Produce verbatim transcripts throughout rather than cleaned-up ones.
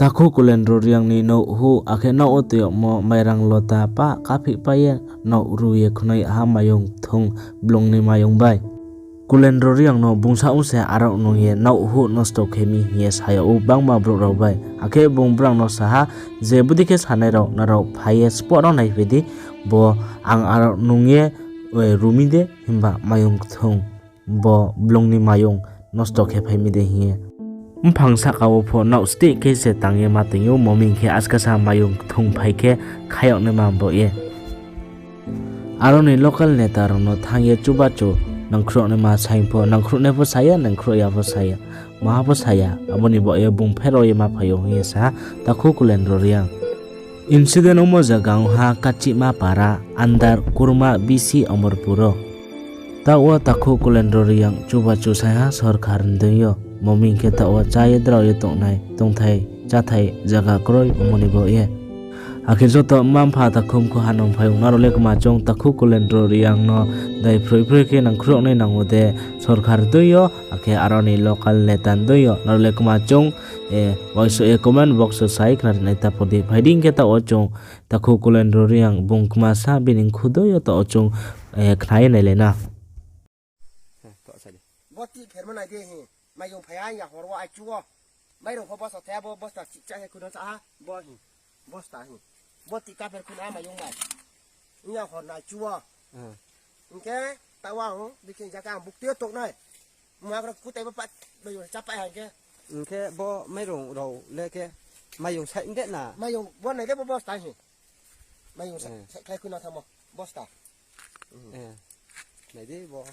Takhu Kulendro Reang ni nouh huh, akhe nouh wo toiyagmo mairang lota pah kaphihpai ye nouh ru ye khnoi ha mayung kthung blung ni mayung bai. Kulendro Reang no bung sa ong se aro nung ye nouh huh nosto khe mi hing ye sa yag ou bangma brouh rao bai. Akhe bung brao no sa ha je, bodei khe sanai rao, nrao phai ye spot no naiphai di, bo ang aro nung ye, e, ru mi de, himba mayung kthung bo blung ni mayung nosto khe phai mi de hing ye. Mphang sahka wo pho nouh steh khe se tang ye ma toing ou, moming khe askasa mayung kthung phai khe khayag naima bo ye. Aro ni local neta rao no thanng ye chubachu nangkhruh naima saing pho, nangkhruh nai pho sa ya, nangkhruh ya pho sa ya, maha pho sa ya, abo ni baoh ye bung pherao ye ma phai ou hing ye sa ha Takhu Kulendro Reang. Incident ongmo zaga ong ha Kachihma Para, under Kurma B C Omorpur wo. Taoh wo Takhu Kulendro Reang chubachu saing ha sorkar ni deing yo, moming khe taoh wo chá ye drao ye tongnai, tongthai cháthai zaga kroi ongmo ni baoh ye. Akhe joto mma-mpha takhu mkhu hanong phaiyong, nrao le kma choung, Takhu Kulendro Reang no dai phroi phroi khe nangkhruh nai nang ou de, sorkar deing yo, akhe aro ni local neta deing yo, nrao le kma choung, e, uaingsouh ye comment box wo sai khnari nai ta pho di. Phai di hing khe taoh wo chung Takhu Kulendro Reang bung kma sa bini khudo yo taoh wo chung, e, khna ye nailai na. Bo tih pherma nai di hi. Maiyong phai ya hor wo aichu wo. Mairong pho bosta thai, bo bosta chihcha khe khuna sa ha. Bo hi. Bosta hi. Bo tih kapher khuna maiyong bai. Ong ya hor nai chu wo. Hing khe taoh wo ang bikhe hing khe ang buktui yo tonng nai. Mungha kro kutai bo pat, maiyong chá pai ha hing khe. Hing khe bo mairong rao le khe maiyong sai de na? Maiyong bo nai de bo bosta hi. Maiyong sa, sakhlai khuna thamo. Bosta. Nai di bo.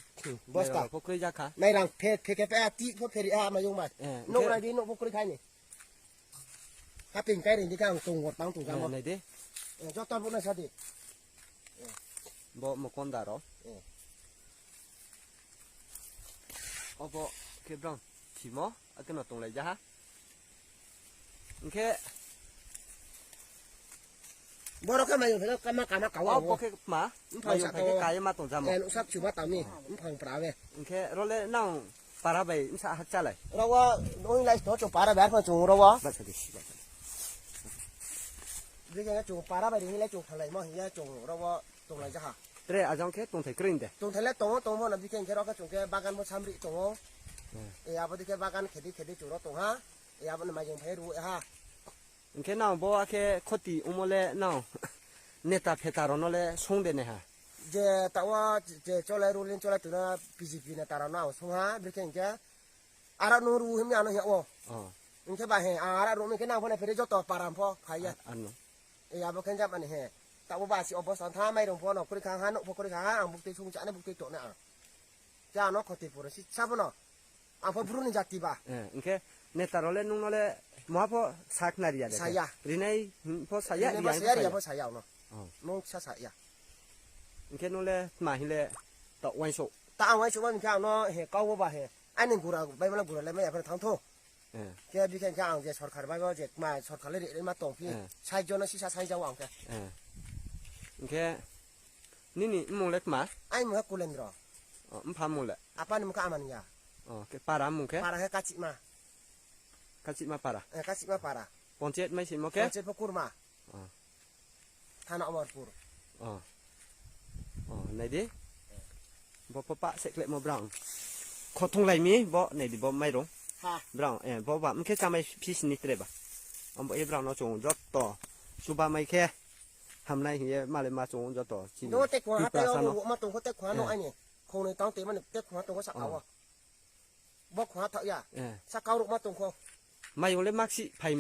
Bosta. Mairang pho kroi ja kha. Mairang phe, phe khe phe, a, tih pho pheri, a, maiyong bai. Nouh nai di, nouh pho kroi khai ni. Haping kai ring di khe ang tong wor tang tong jamo. Nai di. Joto bo nai sa di. Bo mokonda rao. Obo khe brang thimo, akhe no tonglai ja ha. Hing khe boro khe maiyong phai khe kama kama kau o. Bo khe kma, maiyong phai khe ka ye ma tong jamo. Nuhsak chuma tang mi, mphang pra be. Hing khe ro le nang para bai bsa hakchalai. Ro wo, ong lai sto chung para bai, arphuh chung ro wo. Bikhe chung para bai ri hing le chung thalaimo hing ye chung ro wo tonglai ja ha. Tre ajang khe tongthai kroi de? Tongthai le tong ou, tong pho no bikhe hing khe ro khe chung khe bagan pho samri tong ou. E abo dei khe bagan khedi khedi chung ro tong ha. E abo ni maiyong phai ru ha. Hing khe nang bo akhe khoti ongmo le nang neta pheta rao no le sung de nai ha? Je taoh wo je cholai ruling cholai tong na B J P neta rao no ang sung ha, bikhe hing khe aro nung ru him ya no hing ya wo. Hing khe ba he, ang aro ru mi khe nang pho nai phai di joto para pho phai ye. E abo khe jama ni he. Taoh bo ba si obosta tha, mairong pho no kroi kha ha, nouh pho kroi kha ha, ang buktui sung chá nai buktui tongnai ang. Khe ano khoti puro si sa pho no. Ang pho bru ni jati ba. Hing khe neta rao le nung no le mungha pho sakhnari ya de khe? Rinai pho sa ya, ri ya pho sa ya no. Nung sa sa ya. Hing khe nung le tma hing le taoh uaingsouh? Ta ang uaingsouh ba hing khe ang no he kau wo ba he. Aini gura bai mala gura le mai ya pho thanng thou. Khe bikhe hing khe ang je sorkar bai bo je tma sorkar le ri ma tongphi. Sait jon no sisa saing ja wo ang khe. Hing khe nini mmung le tma? Aini mmung khe Kulendro. Mpha mmung le? Apa ni mmung khe Amania. Para mmung khe? Para khe Kachihma. Kachihma para? Kachihma para. Panchayat mai simo khe? Panchayat pho Kurma. Thana Omorpur. Nai di. Bo pho pah sekhlemo brang. Khothonglai mi bo, nai di bo mairong. Brang, bo ba mkhe chámai phi sini tre ba. Abo ye brang no chung joto chuba mai khe hamnai hing ye male ma chung joto chini. Tekhong ha tei Tiprasa no. Ma tong kho tekhong ha no aini. Khongnoi tang te mani tekhong ha tong kho saka wo. Bo khong ha thaoh ya. Saka ruh ma tong kho. Maiyong le maksi phai